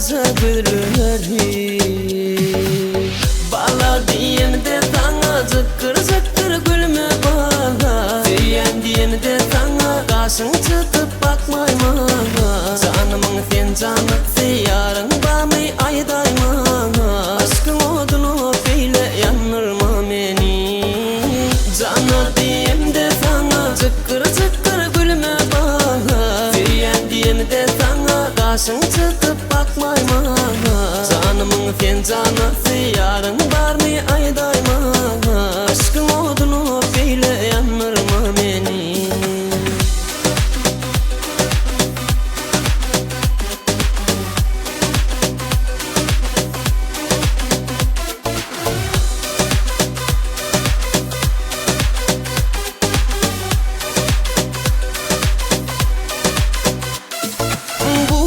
garaja gözleri. Bala diýemde saňa jykgyr jykgyr gülme bala. Söýýän diýemde saňa gaşyň çytyp bakmaý maňa. Janymyň sen janasy ýaryň barmy aýdaý maňa. Yşkyň oduna beýle ýandyrma meni. Jana diýemde saňa jykgyr jykgyr gülme bala. Söýýän diýemde saňa gaşyň çytyp bakmaý maňa. Janymyň sen janasy ýaryň barmy aýdaý maňa. Yşkyň oduna beýle ýandyrma meni. Bu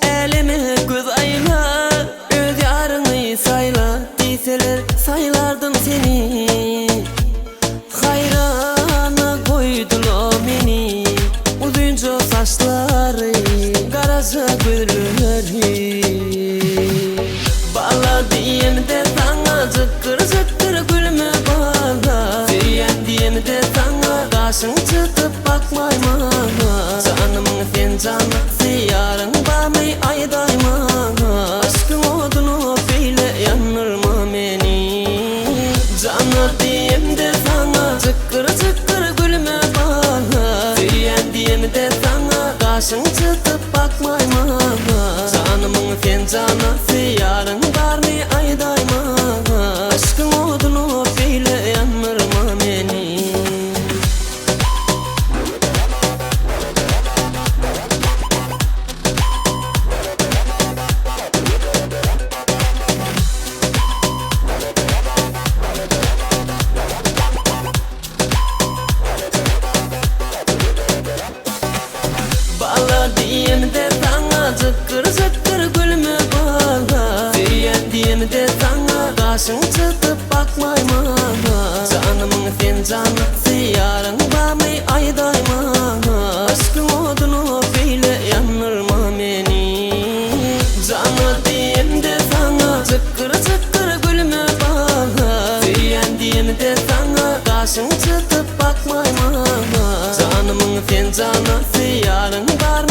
äleme göz aýla, öz ýaryňy saýla diýseler, saýlardym seni. Haýrana goýdular meni, uzynja saçlary, garaja gözleri. Bala diýemde saňa jykgyr jykgyr gülme bala. Söýýän diýemde saňa gaşyň çytyp bakmaý maňa. Janymyň sen janasy ýaryň barmy aýdaý maňa. Yşkyň oduna beýle ýandyrma meni. Jana diýemde saňa jykgyr jykgyr gülme bala. Söýýän diýemde saňa gaşyň çytyp bakmaý maňa. Janymyň sen janasy ýaryň barmy aýdaý maňa. Yşkyň oduna beýle ýandyrma meni. Bala diýemde saňa jykgyr jykgyr gülme bala. Söýýän diýemde saňa gaşyň çytyp bakmaý maňa. Janymyň sen janasy ýaryň barmy aýdaý maňa. Yşkyň oduna beýle ýandyrma meni. Jana diýemde saňa jykgyr jykgyr gülme bala. Söýýän diýemde saňa gaşyň çytyp bakmaý maňa. Janymyň sen janasy ýaryň barmy.